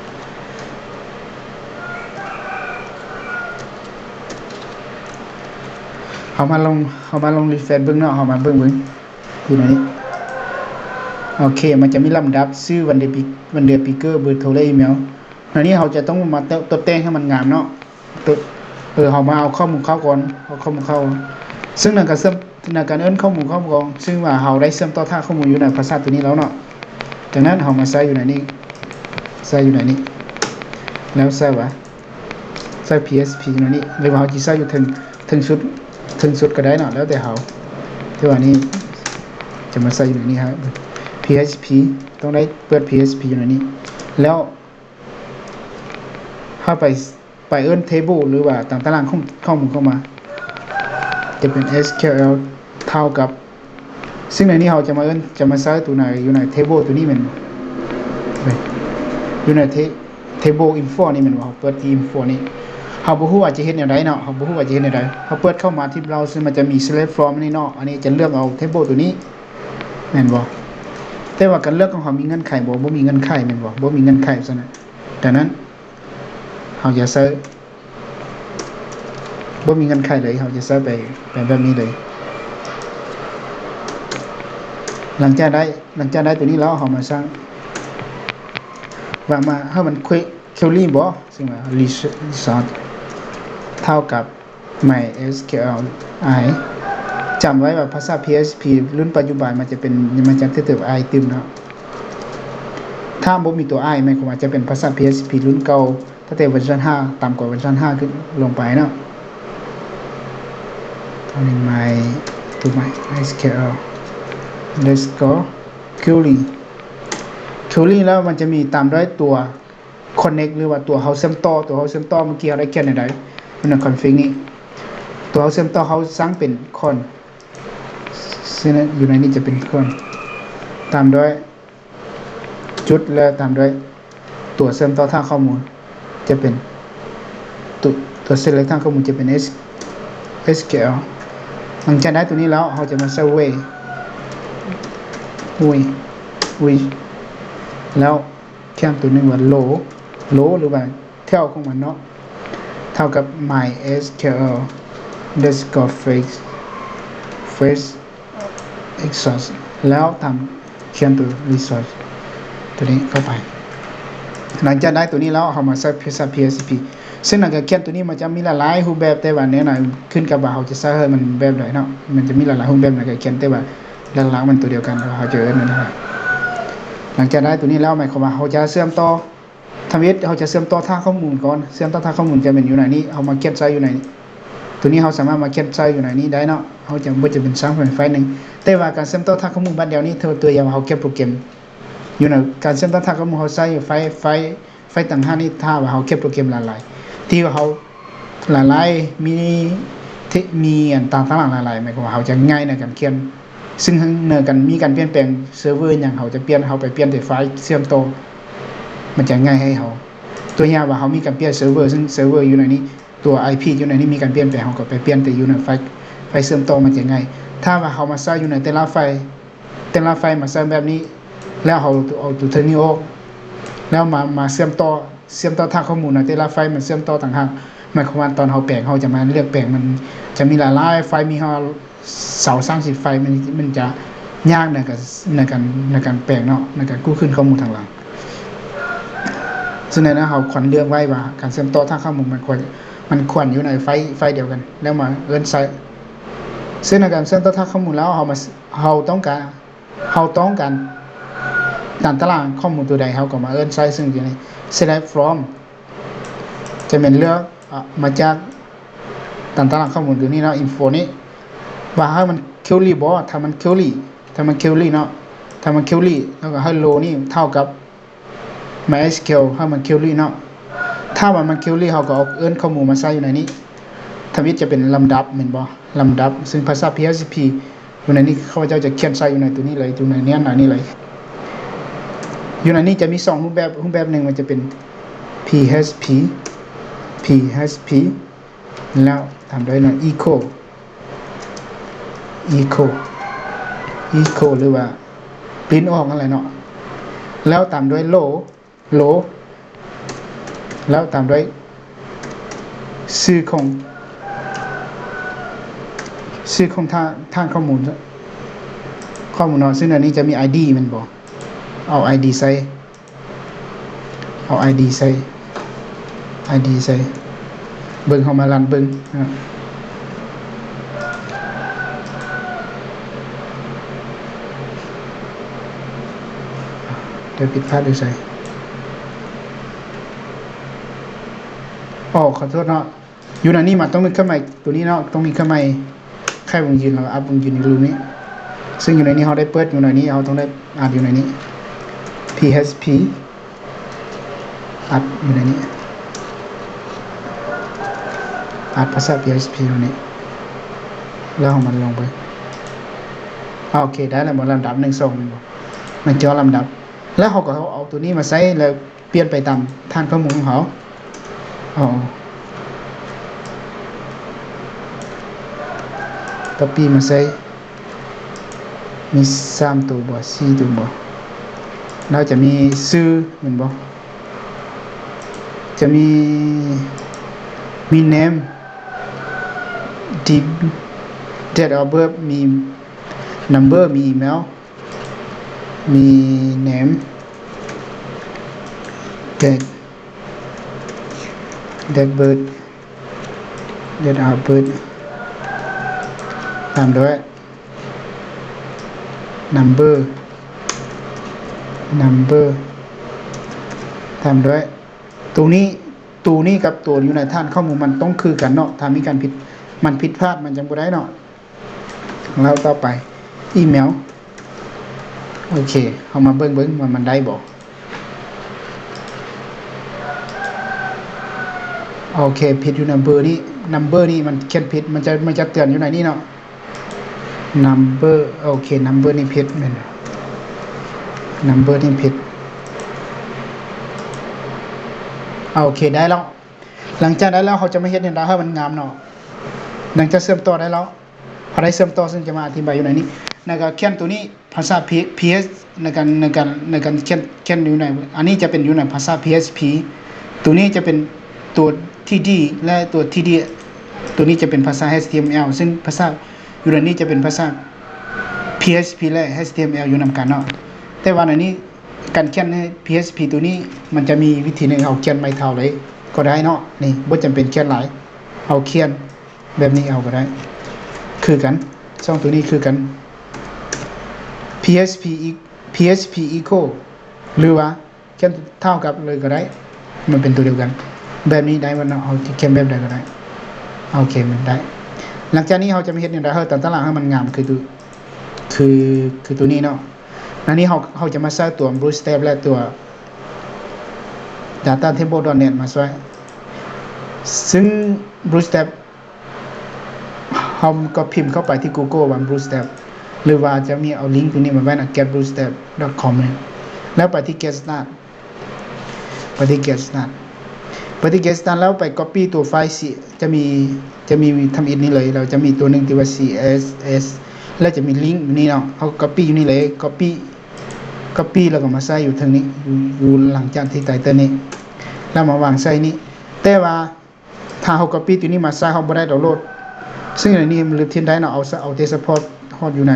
ເຮົາມາລອງ ເຮົາມາລອງຣີເຟຣຊເບິ່ງເນາະ ເຮົາມາເບິ່ງເບິ່ງ ຢູ່ໃນນີ້ ໂອເຄ ມັນຈະມີລຳດັບ ຊື່ ວັນເດືອນປີ ວັນເດືອນປີເກີດ ເບີໂທ ແລະ ອີເມວ ໃນນີ້ເຮົາຈະຕ້ອງມາຕົບແຕ່ງໃຫ້ມັນງາມເນາະ ເອີ ເຮົາມາເອົາຂໍ້ມູນເຂົ້າກ່ອນ ເອົາຂໍ້ມູນເຂົ້າ ເຊິ່ງໃນການເຊື່ອມ ໃນການເອີ້ນຂໍ້ມູນເຂົ້າກ່ອນ ເຊິ່ງວ່າເຮົາໄດ້ເຊື່ອມຕໍ່ຖານຂໍ້ມູນຢູ່ໃນພາສາຕົວນີ້ແລ້ວເນາະ ຈາກນັ້ນເຮົາມາໃສ່ຢູ່ໃນນີ້ ໃສ່ຢູ່ໃນນີ້ ແລ້ວໃສ່ວ່າ ໃສ່ PHP ຢູ່ໃນນີ້ ຫຼືວ່າເຮົາຊິໃສ່ຢູ່ເທິງ ເທິງສຸດ ເທິງສຸດກໍໄດ້ເນາະ ແລ້ວແຕ່ເຮົາ ແຕ່ວ່ານີ້ຈະມາໃສ່ຢູ່ໃນນີ້ PHP ຕ້ອງໄດ້ເປີດ PHP ຢູ່ໃນນີ້ ແລ້ວເຮົາໄປ ໄປເອີ້ນ table ຫຼືວ່າຕາມຕາລາງຂອງ ຂອງມັນເຂົ້າມາ ຈະເປັນ SQL ເທົ່າກັບ ຊຶ່ງໃນນີ້ເຮົາຈະມາເອີ້ນ ຈະມາໃຊ້ຕົວໃນ ຢູ່ໃນ table ຕົວນີ້ແມ່ນບໍ່? ຢູ່ໃນ table info ນີ້ແມ່ນບໍ່? ເຮົາເປີດທີ່ info ນີ້ ເຮົາບໍ່ຮູ້ວ່າຈະເຮັດແນວໃດເນາະ ເຮົາບໍ່ຮູ້ວ່າຈະເຮັດແນວໃດ ເຮົາເປີດເຂົ້າມາທີ່ browser ມັນຈະມີ select from ນີ້ເນາະ ອັນນີ້ຈະເລືອກເອົາ table ຕົວນີ້ແມ່ນບໍ່? ແຕ່ວ່າການເລືອກຂອງເຮົາມີເງື່ອນໄຂບໍ່? ບໍ່ມີເງື່ອນໄຂແມ່ນບໍ່? ບໍ່ມີເງື່ອນໄຂ ສະນັ້ນ ດັ່ງນັ້ນ ເຮົາຈະໃຊ້ ບໍ່ມີເງື່ອນໄຂເລີຍ ເຮົາຈະໃຊ້ໄປ ໄປແບບນີ້ເລີຍ. ຫຼັງຈາກໄດ້ ຫຼັງຈາກໄດ້ຕົວນີ້ແລ້ວ ເຮົາມາສ້າງ ວ່າມາໃຫ້ມັນ query ບໍ່ ຊຶ່ງວ່າ resource ເທົ່າກັບ MySQL i ຈຳໄວ້ວ່າພາສາ PHP ລຸ້ນປັດຈຸບັນມັນຈະເປັນ ມັນຈະຕິດຕົວ i ຕື່ມເນາະ. ຖ້າບໍ່ມີຕົວ i ໝາຍຄວາມວ່າຈະເປັນພາສາ PHP ລຸ້ນເກົ່າ ຕັ້ງແຕ່ເວີຊັນຫ້າ ຕ່ຳກວ່າເວີຊັນຫ້າຂຶ້ນລົງໄປເນາະ. ຕົວນີ້ my ຕົວໃໝ່ MySQL underscore query query ແລ້ວມັນຈະມີຕາມດ້ວຍຕົວ connect ຫຼືວ່າຕົວເຮົາເຊື່ອມຕໍ່ ຕົວເຮົາເຊື່ອມຕໍ່ ເມື່ອກີ້ເຮົາໄດ້ຂຽນແນວໃດ ຢູ່ໃນ config ນີ້ ຕົວເຮົາເຊື່ອມຕໍ່ ເຮົາສ້າງເປັນ con ເຊັ່ນ ຢູ່ໃນນີ້ຈະເປັນ con ຕາມດ້ວຍຈຸດ ແລະ ຕາມດ້ວຍຕົວເຊື່ອມຕໍ່ຖານຂໍ້ມູນ ຈະເປັນຕົວ ຕົວ select ຖານຂໍ້ມູນຈະເປັນ S SQL. ຫຼັງຈາກໄດ້ຕົວນີ້ແລ້ວ ເຮົາຈະມາໃສ່ we we we ແລ້ວ ຂຽນຕົວໜຶ່ງວ່າ row row ຫຼືວ່າແຖວຂອງມັນເນາະ ເທົ່າກັບ MySQL underscore fetch fetch resource ແລ້ວຕາມຂຽນຕົວ resource ຕົວນີ້ເຂົ້າໄປ. ຫຼັງຈາກໄດ້ຕົວນີ້ແລ້ວ ເຮົາມາໃສ່ພາສາ PHP ເຊັ່ນນັ້ນ ການຂຽນຕົວນີ້ມັນຈະມີຫຼາຍໆຮູບແບບ ແຕ່ວ່າແນວໃດ ຂຶ້ນກັບວ່າເຮົາຈະໃຊ້ໃຫ້ມັນແບບໃດເນາະ ມັນຈະມີຫຼາຍໆຮູບແບບໃນການຂຽນ ແຕ່ວ່າຫຼັກໆມັນຕົວດຽວກັນ ວ່າເຮົາຈະເອີ້ນມັນ ຫຼັງຈາກໄດ້ຕົວນີ້ແລ້ວ ໝາຍຄວາມວ່າເຮົາຈະເຊື່ອມຕໍ່ ທຳອິດເຮົາຈະເຊື່ອມຕໍ່ຖານຂໍ້ມູນກ່ອນ. ເຊື່ອມຕໍ່ຖານຂໍ້ມູນຈະແມ່ນຢູ່ໃນນີ້ ເຮົາມາຂຽນໃສ່ຢູ່ໃນ ຕົວນີ້ເຮົາສາມາດມາຂຽນໃສ່ຢູ່ໃນນີ້ໄດ້ເນາະ. ເຮົາຈະບໍ່ຈຳເປັນສ້າງເປັນໄຟລ໌ໜຶ່ງ ແຕ່ວ່າການເຊື່ອມຕໍ່ຖານຂໍ້ມູນບາດດຽວນີ້ ເທົ່າຕົວຢ່າງວ່າເຮົາຂຽນໂປຣແກຣມຢູ່ໃນການເຊື່ອມຕໍ່ຖານຂໍ້ມູນ ເຮົາໃຊ້ໄຟລ໌ ໄຟລ໌ ໄຟລ໌ຕ່າງຫາກນີ້ ຖ້າວ່າເຮົາຂຽນໂປຣແກຣມຫຼາຍໆ ທີ່ວ່າເຮົາຫຼາຍໆ ມີເທ ມີອັນຕາຕະລາງຫຼາຍໆ ໝາຍຄວາມວ່າເຮົາຈະງ່າຍໃນການຂຽນ ຊຶ່ງໃນການມີການປ່ຽນແປງເຊີເວີຫຍັງ ເຮົາຈະປ່ຽນ ເຮົາໄປປ່ຽນແຕ່ໄຟລ໌ເຊື່ອມຕໍ່ ມັນຈະງ່າຍໃຫ້ເຮົາ. ຕົວຢ່າງວ່າເຮົາມີການປ່ຽນເຊີເວີ ຊຶ່ງເຊີເວີຢູ່ໃນນີ້ ຕົວໄອພີຢູ່ໃນນີ້ມີການປ່ຽນແປງ ເຮົາກໍໄປປ່ຽນແຕ່ຢູ່ໃນໄຟລ໌ ໄຟລ໌ເຊື່ອມຕໍ່ ມັນຈະງ່າຍ. ຖ້າວ່າເຮົາມາໃຊ້ຢູ່ໃນແຕ່ລະໄຟລ໌ ແຕ່ລະໄຟລ໌ມາໃຊ້ແບບນີ້ ແລ້ວເຮົາເອົາຕົວເທິງນີ້ອອກ ແລ້ວມາ ມາເຊື່ອມຕໍ່ ເຊື່ອມຕໍ່ຖານຂໍ້ມູນໃນແຕ່ລະໄຟລ໌ ມັນເຊື່ອມຕໍ່ຕ່າງຫາກ. ໝາຍຄວາມວ່າຕອນເຮົາແປງ ເຮົາຈະມາເລືອກແປງ ມັນຈະມີຫຼາຍໆໄຟລ໌ ມີຮອດຊາວ ສາມສິບໄຟລ໌ ມັນ ມັນຈະຍາກໃນການ ໃນການ ໃນການແປງເນາະ ໃນການກູ້ຄືນຂໍ້ມູນທາງຫຼັງ. ສະນັ້ນແລ້ວ ເຮົາຄວນເລືອກໄວ້ວ່າການເຊື່ອມຕໍ່ຖານຂໍ້ມູນ ມັນຄວນ ມັນຄວນຢູ່ໃນໄຟລ໌ ໄຟລ໌ດຽວກັນ ແລ້ວມາເອີ້ນໃຊ້. ເຊິ່ງໃນການເຊື່ອມຕໍ່ຖານຂໍ້ມູນແລ້ວ ເຮົາມາ ເຮົາຕ້ອງການ ເຮົາຕ້ອງການຕາມຕະລາງຂໍ້ມູນຕົວໃດ ເຮົາກໍມາເອີ້ນໃຊ້ ເຊິ່ງຢູ່ໃນ select from ຈະແມ່ນເລືອກ ອາ ມາຈາກຕາມຕະລາງຂໍ້ມູນຕົວນີ້ເນາະ info ນີ້ ວ່າໃຫ້ມັນ query ບໍ່. ຖ້າມັນ query ຖ້າມັນ query ເນາະ ຖ້າມັນ query ແລ້ວກໍໃຫ້ row ນີ້ເທົ່າກັບ MySQL ໃຫ້ມັນ query ເນາະ. ຖ້າວ່າມັນ query ເຮົາກໍເອົາເອີ້ນຂໍ້ມູນມາໃສ່ຢູ່ໃນນີ້. ທຳອິດຈະເປັນລຳດັບແມ່ນບໍ່? ລຳດັບ ຊຶ່ງພາສາ PHP ຢູ່ໃນນີ້ ຂ້າພະເຈົ້າຈະຂຽນໃສ່ຢູ່ໃນຕົວນີ້ເລີຍ ຢູ່ໃນເນື້ອໃນນີ້ເລີຍ. ຢູ່ໃນນີ້ຈະມີສອງຮູບແບບ, ຮູບແບບໜຶ່ງມັນຈະເປັນ PHP, PHP ແລ້ວຕາມດ້ວຍເນາະ echo, echo, echo ຫຼືວ່າ print ອອກນັ້ນແຫຼະເນາະ. ແລ້ວຕາມດ້ວຍ row, row ແລ້ວຕາມດ້ວຍຊື່ຂອງ ຊື່ຂອງຖານ ຖານຂໍ້ມູນ ຂໍ້ມູນເນາະ. ຊຶ່ງອັນນີ້ຈະມີ ID ແມ່ນບໍ່? ເອົາ ID ໃສ່ ເອົາ ID ໃສ່ ID ໃສ່ ເບິ່ງ ເຮົາມາລັນເບິ່ງ ໄດ້ຜິດພາດຢູ່ໃສ? ອໍ ຂໍໂທດເນາະ. ຢູ່ໃນນີ້ມັນຕ້ອງມີເຄື່ອງໝາຍຕົວນີ້ເນາະ, ຕ້ອງມີເຄື່ອງໝາຍໄຂວົງຢືນ ແລ້ວກໍອັດວົງຢືນຢູ່ຮູບນີ້. ຊຶ່ງຢູ່ໃນນີ້ເຮົາໄດ້ເປີດຢູ່ໃນນີ້, ເຮົາຕ້ອງໄດ້ອັດຢູ່ໃນນີ້ PHP ອັດຢູ່ໃນນີ້ ອັດພາສາ PHP ຢູ່ນີ້ ແລ້ວເຮົາມາລອງເບິ່ງ. ໂອເຄ ໄດ້ແລ້ວບໍ່? ລຳດັບ ໜຶ່ງ ສອງ ແມ່ນບໍ່? ມັນຈະລຳດັບ ແລ້ວເຮົາກໍເອົາ ເອົາຕົວນີ້ມາໃສ່ ແລ້ວປ່ຽນໄປຕາມຖານຂໍ້ມູນຂອງເຮົາ. ເອົາ copy ມາໃສ່ ມີສາມໂຕບໍ່ ສີ່ໂຕບໍ່? ລາວຈະມີຊື່ແມ່ນບໍ່? ຈະມີ ມີ name, date of birth, ມີ number, ມີ email, ມີ name, date, date birth, date of birth ຕາມດ້ວຍ number, number ຕາມດ້ວຍ ໂຕນີ້ ໂຕນີ້ກັບໂຕຢູ່ໃນຖານຂໍ້ມູນມັນຕ້ອງຄືກັນເນາະ. ຖ້າມີການຜິດ ມັນຜິດພາດ ມັນຈັ່ງບໍ່ໄດ້ເນາະ. ແລ້ວຕໍ່ໄປ email. ໂອເຄ ເຮົາມາເບິ່ງ ເບິ່ງວ່າມັນໄດ້ບໍ່. ໂອເຄ ຜິດຢູ່ number ນີ້ number ນີ້ມັນຂຽນຜິດ ມັນຈະ ມັນຈະເຕືອນຢູ່ໃນນີ້ເນາະ. number ໂອເຄ number ນີ້ຜິດແມ່ນ number ນີ້ຜິດ. ໂອເຄ ໄດ້ແລ້ວ. ຫຼັງຈາກໄດ້ແລ້ວ ເຮົາຈະມາເຮັດແນວໃດໃຫ້ມັນງາມເນາະ. ຫຼັງຈາກເຊື່ອມຕໍ່ໄດ້ແລ້ວ ເຮົາໄດ້ເຊື່ອມຕໍ່ ຊຶ່ງຈະມາອະທິບາຍຢູ່ໃນນີ້ ແລ້ວກໍຂຽນຕົວນີ້ ພາສາ P- PH ໃນການ ໃນການ ໃນການຂຽນ ຂຽນຢູ່ໃນ ອັນນີ້ຈະເປັນຢູ່ໃນພາສາ PHP, ຕົວນີ້ຈະເປັນຕົວ TD ແລະ ຕົວ TD ຕົວນີ້ຈະເປັນພາສາ HTML, ຊຶ່ງພາສາຢູ່ໃນນີ້ຈະເປັນພາສາ PHP ແລະ HTML ຢູ່ນຳກັນເນາະ. ແຕ່ວ່າໃນນີ້ ການຂຽນໃນ PHP ຕົວນີ້ ມັນຈະມີວິທີໜຶ່ງ ເຮົາຂຽນໄມ້ເທົາເລີຍກໍໄດ້ເນາະ. ນີ້ ບໍ່ຈຳເປັນຂຽນຫຼາຍ ເຮົາຂຽນ ແບບນີ້ເອົາກໍໄດ້ ຄືກັນ ສອງຕົວນີ້ຄືກັນ PHP e- PHP echo ຫຼືວ່າຂຽນເທົ່າກັບເລີຍກໍໄດ້ ມັນເປັນຕົວດຽວກັນ. ແບບນີ້ໄດ້ບໍ່ເນາະ? ເຮົາຈະຂຽນແບບໃດກໍໄດ້. ໂອເຄ ມັນໄດ້. ຫຼັງຈາກນີ້ເຮົາຈະມາເຮັດແນວໃດໃຫ້ຕາຕະລາງໃຫ້ມັນງາມຄືຕົວ ຄື ຄືຕົວນີ້ເນາະ? ອັນນີ້ເຮົາ ເຮົາຈະມາໃຊ້ຕົວ Bootstrap ແລະ ຕົວ Data Table dot net ມາຊ່ວຍ. ຊຶ່ງ Bootstrap ເຮົາກໍພິມເຂົ້າໄປທີ່ Google ວ່າ Bootstrap ຫຼືວ່າຈະມີເອົາລິງຕົວນີ້ມາໄວ້ນະ get bootstrap dot com ນີ້ ແລ້ວໄປທີ່ get start ໄປທີ່ get start ໄປທີ່ get start ແລ້ວໄປ copy ຕົວໄຟລ໌ C ຈະມີ ຈະມີທຳອິດນີ້ເລີຍ ແລ້ວຈະມີຕົວໜຶ່ງທີ່ວ່າ CSS ແລ້ວຈະມີລິງຢູ່ນີ້ເນາະ ເຮົາ copy ຢູ່ນີ້ເລີຍ copy copy ແລ້ວກໍມາໃສ່ຢູ່ເທິງນີ້ ຢູ່ ຢູ່ຫຼັງຈາກທີ່ title ນີ້ ແລ້ວມາວາງໃສ່ນີ້ ແຕ່ວ່າ ຖ້າເຮົາ copy ຕົວນີ້ມາໃຊ້ ເຮົາບໍ່ໄດ້ດາວໂຫຼດ ຊຶ່ງໃນນີ້ມັນລຶບຖິ້ມໄດ້ເນາະ ເອົາ ເອົາແຕ່ສະເພາະຮອດຢູ່ໃນ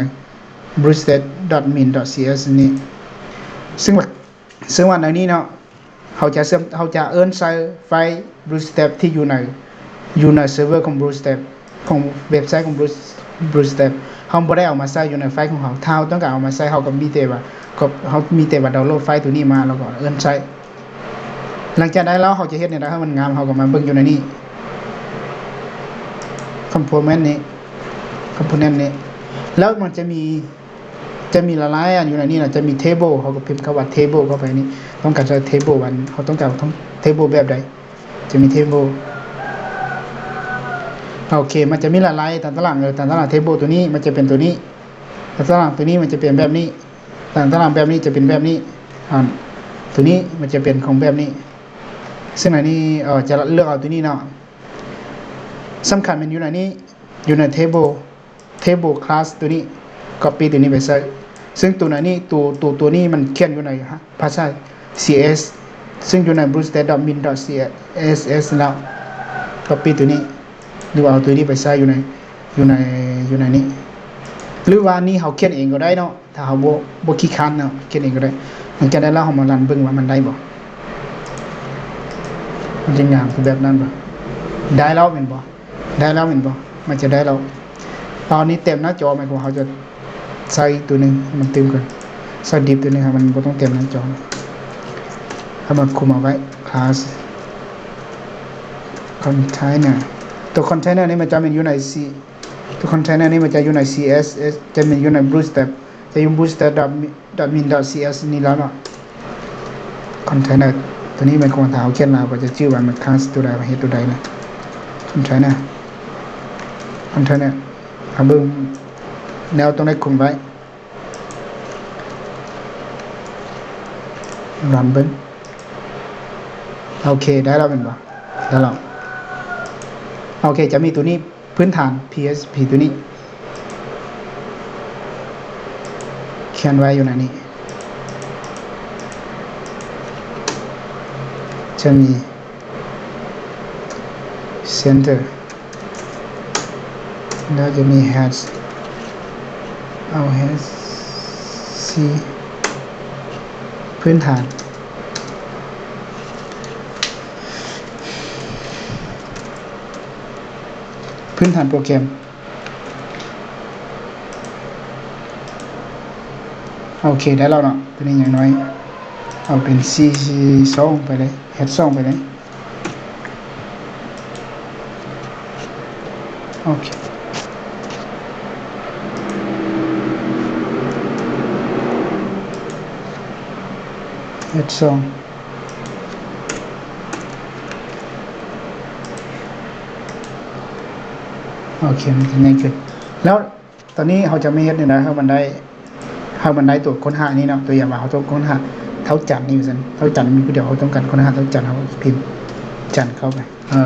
bootstrap dot min dot cs ນີ້ ຊຶ່ງວ່າ ຊຶ່ງວ່າໃນນີ້ເນາະ ເຮົາຈະເຊື່ອມ ເຮົາຈະເອີ້ນໃສ່ໄຟລ໌ Bootstrap ທີ່ຢູ່ໃນ ຢູ່ໃນເຊີເວີຂອງ Bootstrap ຂອງເວັບໄຊຂອງ Boot Bootstrap ເຮົາບໍ່ໄດ້ເອົາມາໃສ່ຢູ່ໃນໄຟລ໌ຂອງເຮົາ ຖ້າເຮົາຕ້ອງການເອົາມາໃສ່ ເຮົາກໍມີແຕ່ວ່າ ກໍ ເຮົາມີແຕ່ວ່າດາວໂຫຼດໄຟລ໌ຕົວນີ້ມາ ແລ້ວກໍເອີ້ນໃຊ້. ຫຼັງຈາກໄດ້ແລ້ວ ເຮົາຈະເຮັດແນວໃດໃຫ້ມັນງາມ ເຮົາກໍມາເບິ່ງຢູ່ໃນນີ້ component ນີ້ component ນີ້ ແລ້ວມັນຈະມີ ຈະມີຫຼາຍໆອັນຢູ່ໃນນີ້ນະ ຈະມີ table ເຮົາກໍພິມຄຳວ່າ table ເຂົ້າໄປນີ້ ຕ້ອງການໃຊ້ table ອັນ ເຮົາຕ້ອງການ table ແບບໃດ ຈະມີ table ໂອເຄ ມັນຈະມີຫຼາຍໆ ຕາຕະລາງ ເອີ ຕາຕະລາງ table ຕົວນີ້ ມັນຈະເປັນຕົວນີ້ ຕາຕະລາງຕົວນີ້ ມັນຈະເປັນແບບນີ້ ຕາຕະລາງແບບນີ້ຈະເປັນແບບນີ້ ອັນ ຕົວນີ້ມັນຈະເປັນຂອງແບບນີ້ ຊຶ່ງອັນນີ້ ເອີ ຈະເລືອກເອົາຕົວນີ້ເນາະ ສຳຄັນແມ່ນຢູ່ໃນນີ້ ຢູ່ໃນ table table class ຕົວນີ້ copy ຕົວນີ້ໄປໃສ່ ຊຶ່ງຕົວໃນນີ້ ຕົວ ຕົວ ຕົວນີ້ມັນຂຽນຢູ່ໃນພາສາ C S ຊຶ່ງຢູ່ໃນ bootstrap dot min dot css ແລ້ວ copy ຕົວນີ້ ຫຼືວ່າເອົາຕົວນີ້ໄປໃສ່ຢູ່ໃນ ຢູ່ໃນ ຢູ່ໃນນີ້ ຫຼືວ່ານີ້ເຮົາຂຽນເອງກໍໄດ້ເນາະ ຖ້າເຮົາບໍ່ ບໍ່ຂີ້ຄ້ານເນາະ ຂຽນເອງກໍໄດ້. ຫຼັງຈາກນັ້ນແລ້ວເຮົາມາຣັນເບິ່ງວ່າມັນໄດ້ບໍ່ ມັນຈະງາມຄືແບບນັ້ນບໍ່? ໄດ້ແລ້ວແມ່ນບໍ່? ໄດ້ແລ້ວແມ່ນບໍ່? ມັນຈະໄດ້ແລ້ວ. ຕອນນີ້ເຕັມໜ້າຈໍ ໝາຍຄວາມວ່າເຮົາຈະໃສ່ອີກຕົວໜຶ່ງໃຫ້ມັນຕື່ມກ່ອນ ໃສ່ div ຕົວໜຶ່ງໃຫ້ມັນບໍ່ຕ້ອງເຕັມໜ້າຈໍ ໃຫ້ມັນຄຸມເອົາໄວ້ class container ຕົວ container ນີ້ມັນຈະແມ່ນຢູ່ໃນ C ຕົວ container ນີ້ມັນຈະຢູ່ໃນ C S S ຈະແມ່ນຢູ່ໃນ bootstrap ຈະຢູ່ bootstrap dot min dot cs ນີ້ແລ້ວເນາະ container ຕົວນີ້ແມ່ນຂອງ ຖ້າເຮົາຂຽນລາວກໍຈະຈື່ວ່າມັນ class ຕົວໃດ ເຮັດຕົວໃດນະ container container ເຮົາເບິ່ງແນວຕົງໃດຄຸມໄວ້ ຣັນເບິ່ງ ໂອເຄ ໄດ້ແລ້ວແມ່ນບໍ່? ໄດ້ແລ້ວ ໂອເຄ ຈະມີຕົວນີ້ ພື້ນຖານ PHP ຕົວນີ້ ຂຽນໄວ້ຢູ່ໃນນີ້ ຈະມີ center ແລ້ວຈະມີ hash ເອົາ hash ພື້ນຖານ ພື້ນຖານໂປຣແກຣມ ໂອເຄ ໄດ້ແລ້ວເນາະ ຕົວນີ້ຢ່າງໜ້ອຍ ເອົາເປັນ C ສອງ ໄປເລີຍ hash ສອງ ໄປເລີຍ ໂອເຄ hash ສອງ ໂອເຄ ມັນຈະງ່າຍຂຶ້ນ ແລ້ວຕອນນີ້ເຮົາຈະມາເຮັດແນວໃດໃຫ້ມັນໄດ້ ໃຫ້ມັນໄດ້ຕົວຄົ້ນຫານີ້ເນາະ ຕົວຢ່າງວ່າເຮົາຕ້ອງຄົ້ນຫາທ້າວຈັນນີ້ວ່າຊັ້ນ ທ້າວຈັນມີຜູ້ດຽວ ເຮົາຕ້ອງການຄົ້ນຫາທ້າວຈັນ ເຮົາພິມຈັນເຂົ້າໄປ ເອີ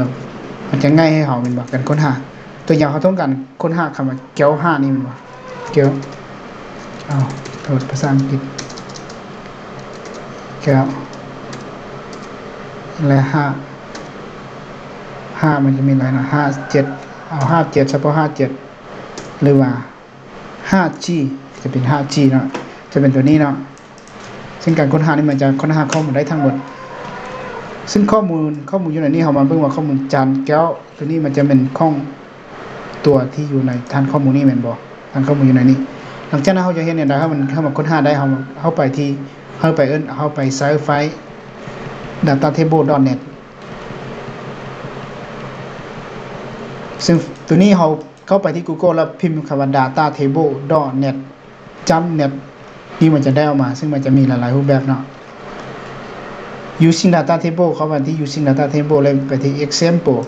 ມັນຈະງ່າຍໃຫ້ເຮົາແມ່ນບໍ່ ການຄົ້ນຫາ ຕົວຢ່າງເຮົາຕ້ອງການຄົ້ນຫາຄຳວ່າແກ້ວຫ້ານີ້ແມ່ນບໍ່ ແກ້ວ ເອົາ ໂທດ ພາສາອັງກິດ ແກ້ວ ແລະ ຫ້າ ຫ້າມັນຈະມີຫຼາຍເນາະ ຫ້າເຈັດ ເອົາຫ້າເຈັດ ສະເພາະຫ້າເຈັດ ຫຼືວ່າຫ້າຈີ ຈະເປັນຫ້າຈີເນາະ ຈະເປັນຕົວນີ້ເນາະ ເຊິ່ງການຄົ້ນຫານີ້ມັນຈະຄົ້ນຫາຂໍ້ມູນໄດ້ທັງໝົດ ເຊິ່ງຂໍ້ມູນ ຂໍ້ມູນຢູ່ໃນນີ້ ເຮົາມາເບິ່ງວ່າຂໍ້ມູນຈານແກ້ວຕົວນີ້ມັນຈະແມ່ນຂອງ ຕົວທີ່ຢູ່ໃນຖານຂໍ້ມູນນີ້ແມ່ນບໍ່? ຖານຂໍ້ມູນຢູ່ໃນນີ້. ຫຼັງຈາກນັ້ນເຮົາຈະເຮັດແນວໃດໃຫ້ມັນ ໃຫ້ມັນຄົ້ນຫາໄດ້? ເຮົາ ເຮົາໄປທີ່ ເຮົາໄປເອີ້ນ ເຮົາໄປໃຊ້ໄຟລ໌ data table dot net ຊຶ່ງໂຕນີ້ເຮົາເຂົ້າໄປທີ່ Google ແລ້ວພິມຄຳວ່າ data table dot net ຈ້ຳ net ນີ້ມັນຈະໄດ້ອອກມາ ຊຶ່ງມັນຈະມີຫຼາຍໆຮູບແບບເນາະ. Using data table ເຂົ້າໄປທີ່ Using data table ແລ້ວໄປທີ່ Example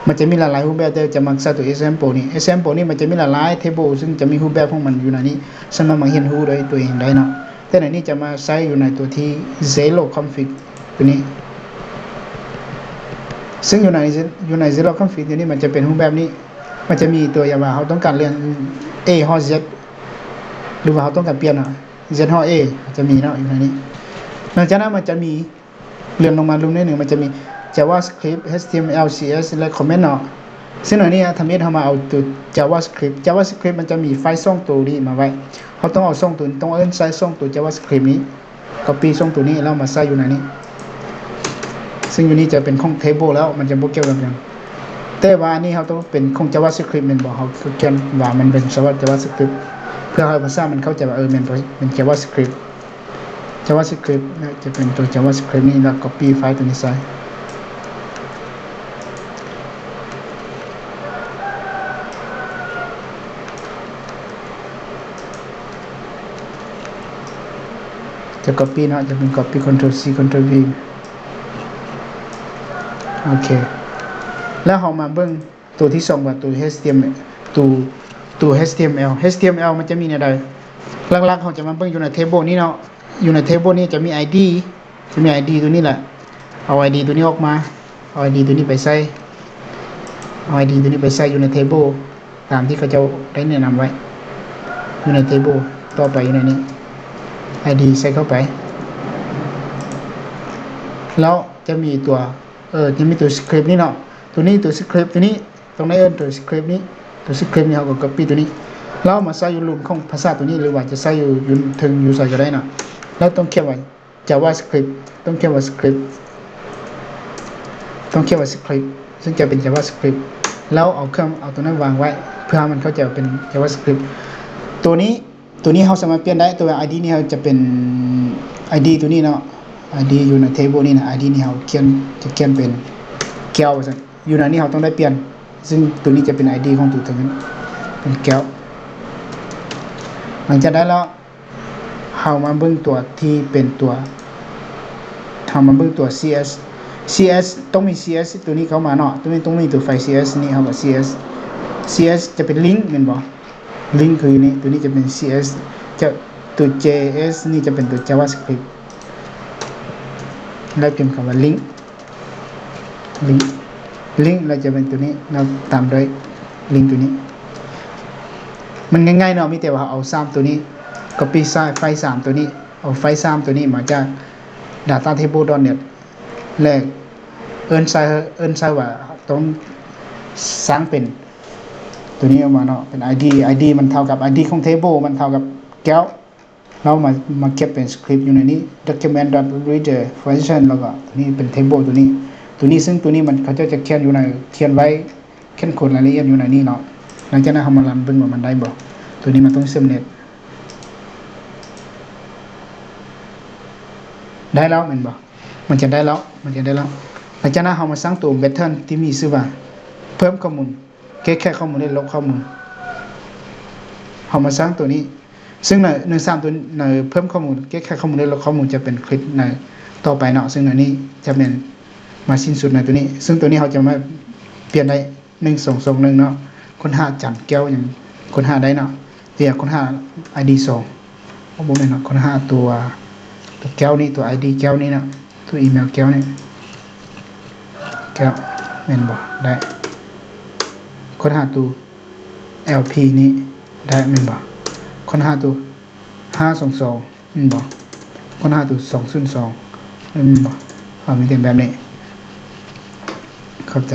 ມັນຈະມີຫຼາຍໆຮູບແບບ ແຕ່ຈະມັກໃຊ້ຕົວ Example ນີ້. Example ນີ້ມັນຈະມີຫຼາຍໆ table ຊຶ່ງຈະມີຮູບແບບຂອງມັນຢູ່ໃນນີ້ ສາມາດມາຮຽນຮູ້ດ້ວຍຕົວເອງໄດ້ເນາະ. ແຕ່ໃນນີ້ຈະມາໃຊ້ຢູ່ໃນຕົວທີ່ Zero Config ຕົວນີ້ ຊຶ່ງຢູ່ໃນ ຢູ່ໃນ Zero Config ຕົວນີ້ມັນຈະເປັນຮູບແບບນີ້ ມັນຈະມີຕົວຢ່າງວ່າເຮົາຕ້ອງການເລື່ອນ A ຮອດ Z ຫຼືວ່າເຮົາຕ້ອງການປ່ຽນ Z ຮອດ A ຈະມີເນາະ ຢູ່ໃນນີ້. ຫຼັງຈາກນັ້ນມັນຈະມີ ເລື່ອນລົງມາລຸ່ມໜ້ອຍໜຶ່ງ ມັນຈະມີ JavaScript HTML CSS ແລະ Comment ເນາະ. ຊຶ່ງໃນນີ້ທຳອິດເຮົາມາເອົາຕົວ JavaScript JavaScript ມັນຈະມີໄຟລ໌ສອງໂຕນີ້ມາໄວ້ ເຮົາຕ້ອງເອົາສອງໂຕ ຕ້ອງເອີ້ນໃຊ້ສອງໂຕ JavaScript ນີ້ Copy ສອງໂຕນີ້ແລ້ວມາໃສ່ຢູ່ໃນນີ້ ຊຶ່ງຢູ່ນີ້ຈະເປັນຂອງ Table ແລ້ວ ມັນຈະບໍ່ກ່ຽວກັບຫຍັງ. ແຕ່ວ່າອັນນີ້ເຮົາຕ້ອງເປັນຂອງ JavaScript ແມ່ນບໍ່? ເຮົາກໍຂຽນວ່າມັນເປັນສຳລັບ JavaScript ເພື່ອໃຫ້ພາສາມັນເຂົ້າໃຈວ່າ ເອີ ແມ່ນ ເປັນ JavaScript JavaScript ນະ ຈະເປັນຕົວ JavaScript ນີ້ ແລ້ວ Copy ໄຟລ໌ໂຕນີ້ໃສ່ ຈະ Copy ເນາະ ຈະເປັນ Copy Ctrl C Ctrl V ໂອເຄ ແລ້ວເຮົາມາເບິ່ງ ຕົວທີສອງວ່າຕົວ HTML ຕົວ ຕົວ HTML HTML ມັນຈະມີແນວໃດ? ຫຼັກໆ ເຮົາຈະມາເບິ່ງຢູ່ໃນ Table ນີ້ເນາະ ຢູ່ໃນ Table ນີ້ຈະມີ ID ຈະມີ ID ຕົວນີ້ແຫຼະ ເອົາ ID ຕົວນີ້ອອກມາ ເອົາ ID ຕົວນີ້ໄປໃສ່ ເອົາ ID ຕົວນີ້ໄປໃສ່ຢູ່ໃນ Table ຕາມທີ່ເຂົາເຈົ້າໄດ້ແນະນຳໄວ້ ຢູ່ໃນ Table ຕໍ່ໄປຢູ່ໃນນີ້ ID ໃສ່ເຂົ້າໄປ ແລ້ວຈະມີຕົວ ເອີ ຈະມີຕົວ Script ນີ້ເນາະ ຕົວນີ້ ຕົວ Script ຕົວນີ້ ຕ້ອງໄດ້ເອີ້ນຕົວ Script ນີ້ ຕົວ Script ນີ້ເຮົາກໍ Copy ຕົວນີ້ ແລ້ວເອົາມາໃສ່ຢູ່ລຸ່ມຂອງພາສາຕົວນີ້ ຫຼືວ່າຈະໃສ່ຢູ່ ຢູ່ເທິງຢູ່ໃສກໍໄດ້ເນາະ ແລ້ວຕ້ອງຂຽນວ່າ JavaScript ຕ້ອງຂຽນວ່າ Script ຕ້ອງຂຽນວ່າ Script ຊຶ່ງຈະເປັນ JavaScript ແລ້ວເອົາເຄື່ອງ ເອົາຕົວນັ້ນວາງໄວ້ ເພື່ອໃຫ້ມັນເຂົ້າໃຈວ່າເປັນ JavaScript ຕົວນີ້ ຕົວນີ້ເຮົາສາມາດປ່ຽນໄດ້ ຕົວ ID ນີ້ເຮົາຈະເປັນ ID ຕົວນີ້ເນາະ ID ຢູ່ໃນ Table ນີ້ນະ ID ນີ້ເຮົາຂຽນ ຈະຂຽນເປັນແກ້ວວ່າຊັ້ນ ຢູ່ໃນນີ້ເຮົາຕ້ອງໄດ້ປ່ຽນ ຊຶ່ງຕົວນີ້ຈະເປັນ ID ຂອງຕົວເທິງ ເປັນແກ້ວ ຫຼັງຈາກໄດ້ແລ້ວ ເຮົາມາເບິ່ງຕົວທີ່ເປັນຕົວ ເຮົາມາເບິ່ງຕົວ CS CS ຕ້ອງມີ CS ຕົວນີ້ເຂົ້າມາເນາະ ຕົວນີ້ຕ້ອງມີຕົວໄຟລ໌ CS ນີ້ ເຮົາວ່າ CS CS ຈະເປັນ link ແມ່ນບໍ່? Link ຄືນີ້ ຕົວນີ້ຈະເປັນ CS ຈະ ຕົວ JS ນີ້ຈະເປັນຕົວ JavaScript ແລ້ວພິມຄຳວ່າ link link link ແລ້ວຈະເປັນຕົວນີ້ ແລ້ວຕາມດ້ວຍ link ຕົວນີ້ ມັນງ່າຍໆເນາະ ມີແຕ່ວ່າເຮົາເອົາສາມຕົວນີ້ Copy ໄຟລ໌ສາມຕົວນີ້ ເອົາໄຟລ໌ສາມຕົວນີ້ມາຈາກ data table dot net ແລະ ເອີ້ນໃສ່ ເອີ້ນໃສ່ວ່າຕ້ອງສ້າງເປັນຕົວນີ້ອອກມາເນາະ ເປັນ ID ID ມັນເທົ່າກັບ ID ຂອງ Table ມັນເທົ່າກັບແກ້ວ ເຮົາມາ ມາຂຽນເປັນ Script ຢູ່ໃນນີ້ document dot reader function ແລ້ວກໍນີ້ເປັນ Table ຕົວນີ້ ຕົວນີ້ ຊຶ່ງຕົວນີ້ມັນ ເຂົາເຈົ້າຈະຂຽນຢູ່ໃນ ຂຽນໄວ້ ຂຽນໂຄດລາຍລະອຽດຢູ່ໃນນີ້ເນາະ ຫຼັງຈາກນັ້ນເຮົາມາຣັນເບິ່ງວ່າມັນໄດ້ບໍ່ ຕົວນີ້ມັນຕ້ອງສຳເລັດ ໄດ້ແລ້ວແມ່ນບໍ່? ມັນຈະໄດ້ແລ້ວ ມັນຈະໄດ້ແລ້ວ ຫຼັງຈາກນັ້ນເຮົາມາສ້າງຕົວ button ທີ່ມີຊື່ວ່າ ເພີ່ມຂໍ້ມູນ ແກ້ໄຂຂໍ້ມູນ ແລະ ລົບຂໍ້ມູນ ເຮົາມາສ້າງຕົວນີ້ ຊຶ່ງໃນ ໃນສາມຕົວ ໃນເພີ່ມຂໍ້ມູນ ແກ້ໄຂຂໍ້ມູນ ແລະ ລົບຂໍ້ມູນ ຈະເປັນຄລິບໃນຕໍ່ໄປເນາະ ຊຶ່ງອັນນີ້ຈະແມ່ນມາສິ້ນສຸດໃນຕົວນີ້ ຊຶ່ງຕົວນີ້ເຮົາຈະມາປ່ຽນໄດ້ ໜຶ່ງສອງສອງໜຶ່ງເນາະ ຄົ້ນຫາຈານແກ້ວຫຍັງ ຄົ້ນຫາໄດ້ເນາະ ແຕ່ຢາກຄົ້ນຫາ ID ສອງ ໂອ້ ບໍ່ແມ່ນເນາະ ຄົ້ນຫາຕົວ ຕົວແກ້ວນີ້ ຕົວ ID ແກ້ວນີ້ເນາະ ຕົວອີເມວແກ້ວນີ້ ແກ້ວ ແມ່ນບໍ່? ໄດ້ ຄົ້ນຫາຕົວ LP ນີ້ ໄດ້ແມ່ນບໍ່? ຄົ້ນຫາຕົວ ຫ້າສອງສອງ ແມ່ນບໍ່? ຄົ້ນຫາຕົວ ສອງສູນສອງ ແມ່ນບໍ່? ເຮົາມີແຕ່ແບບນີ້ ຂອບໃຈ.